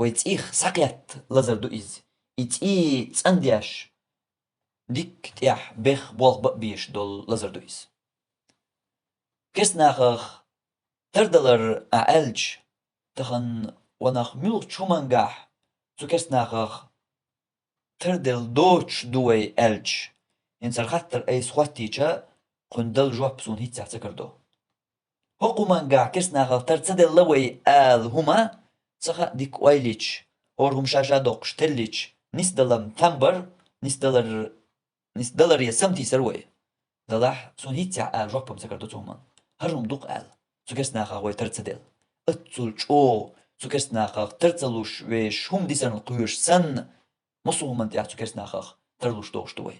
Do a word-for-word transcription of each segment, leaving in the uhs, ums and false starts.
вай цӀийх схьакхетта лазар ду иза. И цӀий цӀандеш, дикка тӀехь бех болх бан а безаш долу лазар ду иза. Керстанахах тардалар а аьлча, тахана ванах муьлххачу хӀумангахь цу керстанахах тарделла доцуш ду вай аьлча, хӀинца хӀара хаттар айса хӀоттийча, кхуьнан дала жоп суна хӀинццехь ца карадо. ХӀокху хӀумангахь керстанахах тар ца делла вай ала хӀума ца хаьа дика ойла йича, хӀора хӀума ша-ша доккхуш теллича, нисдалар там бар, нисдалар, нисдаларе саматийсар вай. Делахь, суна хӀинццехь ала жоп-м ца карадо цу хӀуманна. ХӀара хӀума ду-кх ала, цу керстанахах вай тар ца делла. Аццул чӀогӀа цу керстанахах тар ца луш вешан хӀума дисарна кхоьруш санна, массо а хӀуманна тӀехь цу керстанахах тар луш догӀуш ду вай.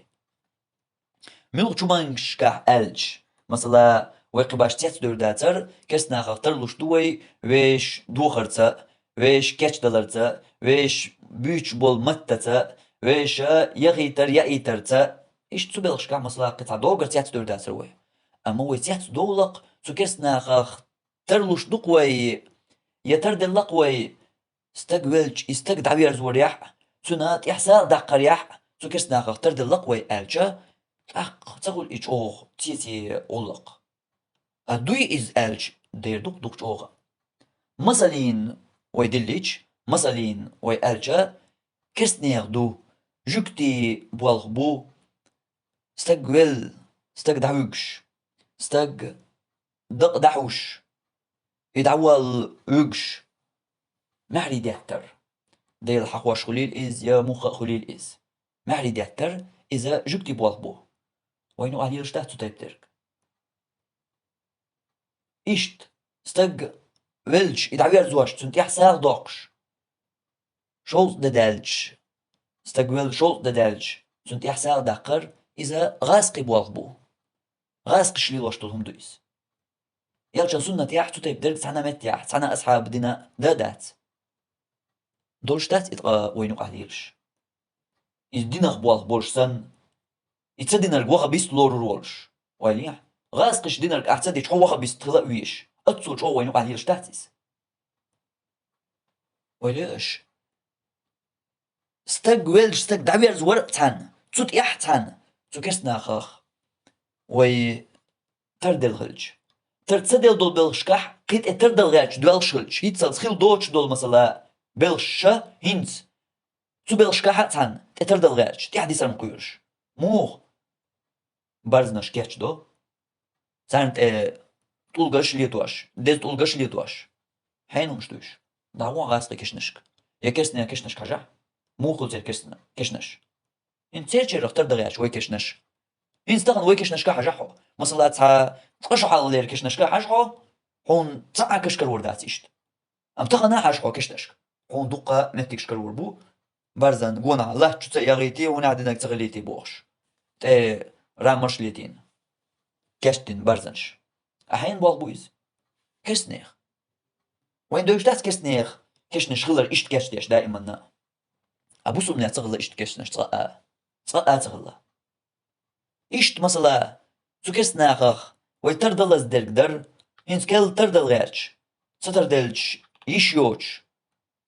Муьлххачу хӀуманашкахь аьлча, масала, вай кхин башха цецдевр дацара, керстанахах тар луш ду вай вешан дохарца, вешан кечдаларца, вешан буьйцуш болу маттаца, вешан яхийтар-яийтарца. Иштта цу белхашкахь, масала, кхин цхьа догар цецдевр дацара вай. Амма вай цецдовла-кх цу керстанахах тар луш ду-кх вай, я тарделла-кх вай, стаг велча, и стаг дӀаверзорехь а, цуьнан тӀехь сагӀа даккхарехь а, цу керстанахах тарделла-кх вай аьлча, тӀаккха ца хуьлу и чӀогӀа цеций гӀуллакх. Ткъа дуй иза аьлча, дера ду-кх дукха чӀогӀа. Масална вай диллича, масална вай аьлча, керстанех ду, жуьгтий болх бу, стаг велла, стаг дӀавуьгуш, стаг дакъа дӀахьуш, и дӀаволла вуьгуш, маьхьарий деттар. Делан хьахош хуьлийла иза, я муха а хуьлийла иза. Маьхьарий деттар, иза жуьгтий болх бу. Вайна юкъахь лелаш дац цу тайпа дерг. Иштта, стаг велча, и дӀаверзош, цунна тӀехь сагӀа доккхуш, шовзткъа де даьлча, стаг велла шовзткъа де даьлча, цунна тӀехь сагӀа даккхар, иза гӀазкхий болх бу. ГӀазкхаша лелош долу хӀума ду иза. Элчан суннатехь цу тайпа дерг цхьана а меттехь, цхьана а асхьаба дина дан а дац. Долуш дац и ткъа вайна юкъахь лелаш. Иза динах болх болуш санна, и ца динарг вахабист лорур волуш. Ойла е, гӀазкхаша динарг ахь ца дича, хьо вахабист хила а везаш. Аццул чӀогӀа вайна юкъахь лелаш дац иза. Ойла е аша. Стаг велча, стаг дӀаверзор а цхьаьна, цу тӀехь а цхьаьна, цу керстанахах вай тарделла хилча. Тар ца делла долу белхашкахь кхин тӀе тардала гӀерташ доьлхуш хилча, хӀинццалц хила доцуш долу, масала, белхаш ша хӀинца, цу белхашкахь а цхьаьна тӀе тардала гӀерташ, тӀехь дисарна кхоьруш. Муха? Барзанаш кечдо. Царна тӀе тӀулгаш а летош, деза тӀулгаш а летош. Хьенан хӀумаш ду уьш? ДӀагӀо гӀазкхийн кешнашка. Я керстанийн кешнашка хьажахь. Муха хуьлу церан керстан-, кешнаш? ХӀинца церан чарах тардан гӀерташ вай кешнаш. ХӀинца тахана вай кешнашка хьажахь хьо. Масала, цхьа цкъа шо хьалхалера кешнашка хьажа хьо, хьуна цхьа а каш карор дац иштта. Амма тахана хьажа хьо кешнашка. Хьуна дуккха а меттигаш карор бу, барзан гонах латта чу ца эгӀийти, хӀунда динарг ца хилийти бохуш. ТӀе рамаш а летийна. Кечдина барзанаш. Ахьа хьенан болх бу иза? Керстанех. Вайна девзаш дац керстанех кешнаш хилар иштта кечдеш даиманна. А бусулбанех ца хилла иштта кешнаш цкъа а. Цкъа а ца хилла. Иштта, масала, цу керстанахах вай тардалаза дерг дара, хӀинца кел тардала гӀерташ, ца тарделча йиш йоцуш,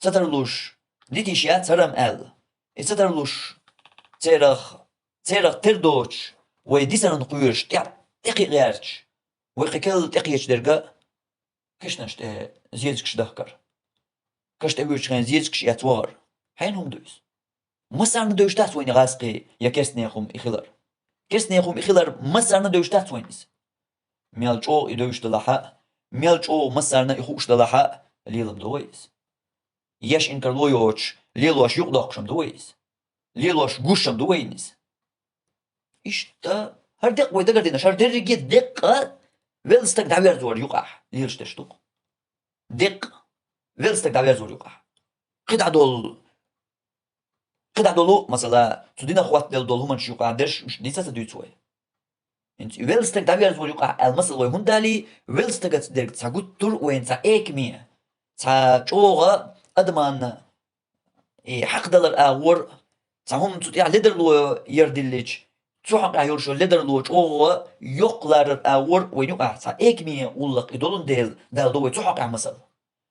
ца тарлуш дита йиш яц хӀара-м аьлла. И ца тарлуш церах, церах тера доцуш, вай дисарна кхоьруш, тӀе-, тӀекхиа гӀерташ, вай кхин кел тӀекхечу дерг а, кешнаш тӀе зезагаш дахкар. Каш тӀе воьдучу хенахь зезагаш эцна вахар. Хьенан хӀума ду иза? Массарна девзаш дац вайна гӀазкхийн я керстанех хӀума и хилар. Керстанех хӀума и хилар массарна девзаш дац вайна иза. Мел чӀогӀа и девзаш далахь а, мел чӀогӀа массарна и хууш далахь а, лелам до вай иза. Еш инкарло йоцуш, лелош юкъадоккхуш-м ду вай иза. Лелош гуш-м ду вайна иза. Иштта, хӀара деккъа вай дагардина, хӀара дерриге деккъа велла стаг дӀаверзор юкъахь лелаш дерш ду-кх. Деккъа велла стаг дӀаверзор юкъахь. КхидӀа долу, кхидӀа долу, масала, цу динах хӀоттаделла долу хӀуманаш юкъахь дерш уьш дийца а ца дуьйцу вай. ХӀинца и велла стаг дӀаверзор юкъахь аьлла масал вай хӀунда далий, велла стагаца дерг цхьа гуттар а вайна цхьа экаме, цхьа чӀогӀа адаманна и хьакхадалар агӀор, цхьа хӀума цу тӀехь ледарло ярдиллича, цу хьокъехь йолуш йолу ледарло чӀогӀа йоккха ларар агӀор вайна юкъахь цхьа экаме гӀуллакх и долун дела, Дала до вай цу хьокъехь масал.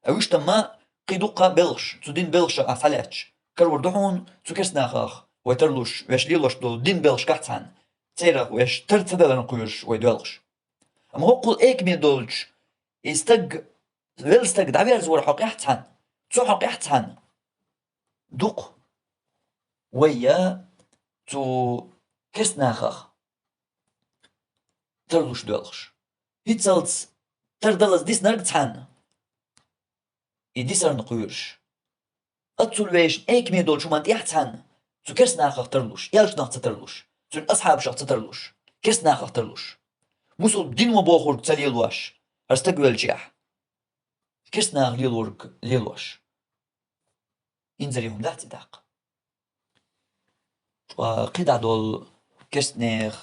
А вуьш тамма кхы дуккха белхаш, цу дин белхашах ахь схьалаьтташ, карор ду хьуна цу керстанахах вай тарлуш, веш лелош долу дин белхашкахь цхьаьна, церах веш тар ца даларна кхоьруш вай доьлхуш. Амма хӀоккхул экаме долчу и стаг, велла стаг дӀаверзавар хьокъехь цхьаьна, цу хьокъехь цхьаьна дукха вай я цу керстанахах тарлуш доьлхуш. ХӀинццалц тардалаза диснарг цхьаьна, и дисарна кхоьруш. Аццул вешан экаме долчу хӀуманна тӀехь цхьаьна цу керстанахах тарлуш, элчанах ца тарлуш, цуьнан асхьабашах ца тарлуш, керстанахах тарлуш. Мусул дино бохург ца лелош, хӀара стаг веллачехь, керстанаха лелорг лелош. Инзаре хӀума дац и даккха. Ткъа кхидӀа долу керстанех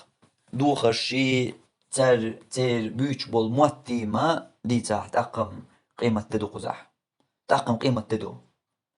духарший, цар, церан буьйцуш болу моттий ма дийцахь, тӀаккха-м къемат де ду кхузахь. ТӀаккха-м къемат де ду.